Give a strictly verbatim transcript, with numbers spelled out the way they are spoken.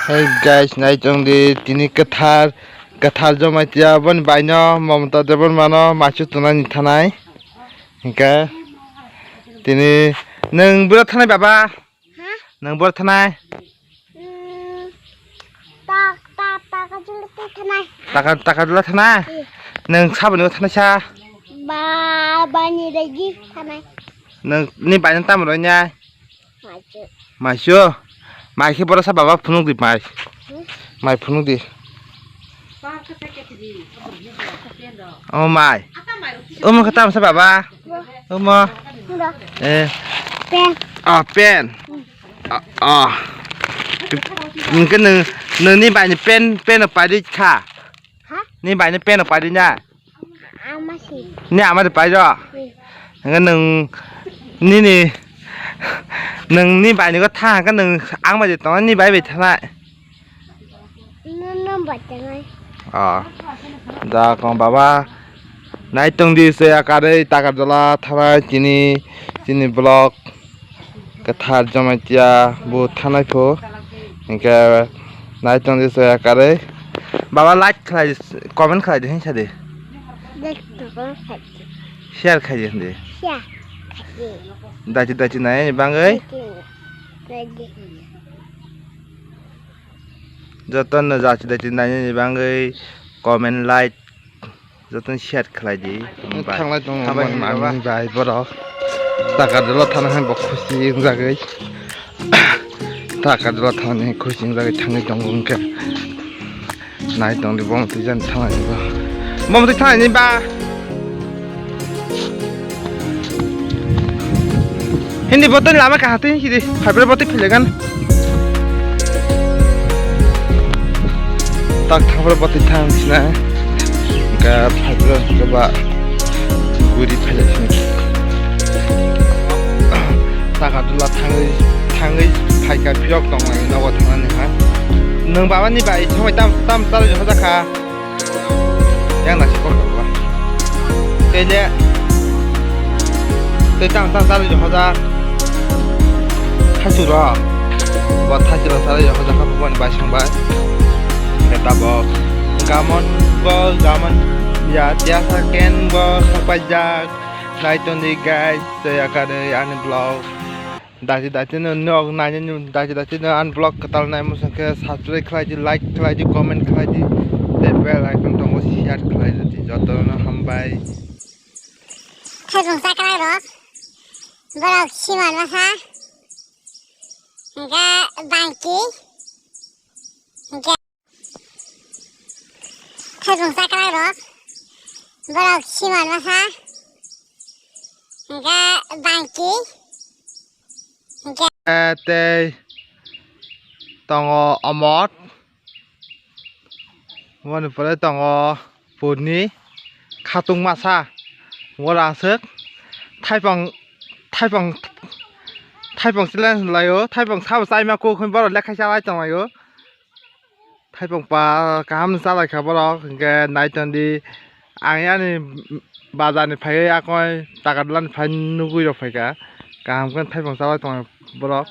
Hey guys, nai tong di tini kwthar, kwthar Jamatia boni baino Mamata Debbarmano maisu tunani thanai. Hingke tini nwng bura thanai baba? Ha? Nwng bura thanai? Hmm, tak, tak, tak, tak, tak, thanai. Taka, taka dula thanai? Iya. Nwng saboni thanai sa? Ba, bani lagi thanai. Nwng ni baino tamo roi nai? Maisu. Maisu? Mai khe borok sa baba phunuk di mai. Hmm? Mai phunuk di. Oh mai. Omo khe tamo sa baba? Omo. Ndo. Eh. Pen. Oh, pen. Hmm. Oh, oh. Hingke nwng, nwng ni bai ni pen, pen no pai di kha. Ha? Ni bai ni pen no pai di na. Ama si. Ni ama de pai do. Hmm. Hingke nwng nini, nwng ni bai ni go tha hingke nwng ang bai de tong ni bai bai thanai. Nwng nwng bai thanai. Ah. Da kong baba nai tong di se akarei Takarjala thanai chini, chini block. Kwthar Jamatia bo thanai pho. Hingke nai tong di soya karwi. Baba like khlai, comment khlai di, hing sa di. Like to comment khlai di. Share khai di, hindi. Share khai di. Dachi dachi nai ni bangwi. Dachi, dachi. Joto no dachi dachi nai ni bangwi comment, like, jotono share khlai di. Thanglai tongo. Thanglai mani bai borok. Takarjala thana hai bo khusi wngjagwi. Takarjala thana hai khusi wngjagwi thangwi tongo hwnkhe. Nai tong di, bong twi jan thanglai bo. Bong twi thanglai ni ba. Hindi botol lama ka hati hindi. Fiber botol philegan. Tak thangfru bati thang sina. Ga phajra ga ba guri phajra sina. Taka dula thangwi thangwi phaika phirok tong lai nogo thangnani ha. Nwng baba ni bai thangwi tam tam chari hoja kha. Yang nasi kok ba. Tele. Tei tang tang chari hoja. Thaichuk rok. Bo thaichuk rok chari hoja kha boni bai song bai. Khe tabok. Gamon bo gamon ya tiasa ken bo khakpaijak. Nai tong di guys, tei akari ani vlog. Dachi dachi no nog nai ni dachi dachi no ani vlog kwtal nai musa khe subscribe khlai di, like khlai di, comment khlai di. Tei bell icon tongo share khlai di. Joto no hambai. Thaibung sakrai rok. Borok siman masa. Hingke bangki. Hingke thaibung sakrai rok. Borok siman masa. Hingke bangki. Hingke tei tongo omot. Boni pore tongo purni khatung masa. Oro aswk thaipang, thaipang, thaipang chilai laio, thaipang sabo chaima kuk hwnwi borok lekha chalai tonglaio. Thaipang pa kaham chalai kha borok, hwnkhe nai tong di. Ang yani bazar ni phaiwi akoi Takarjala ni phai nugui rok phaikha. Kaham khe thaipang chalai tongo borok.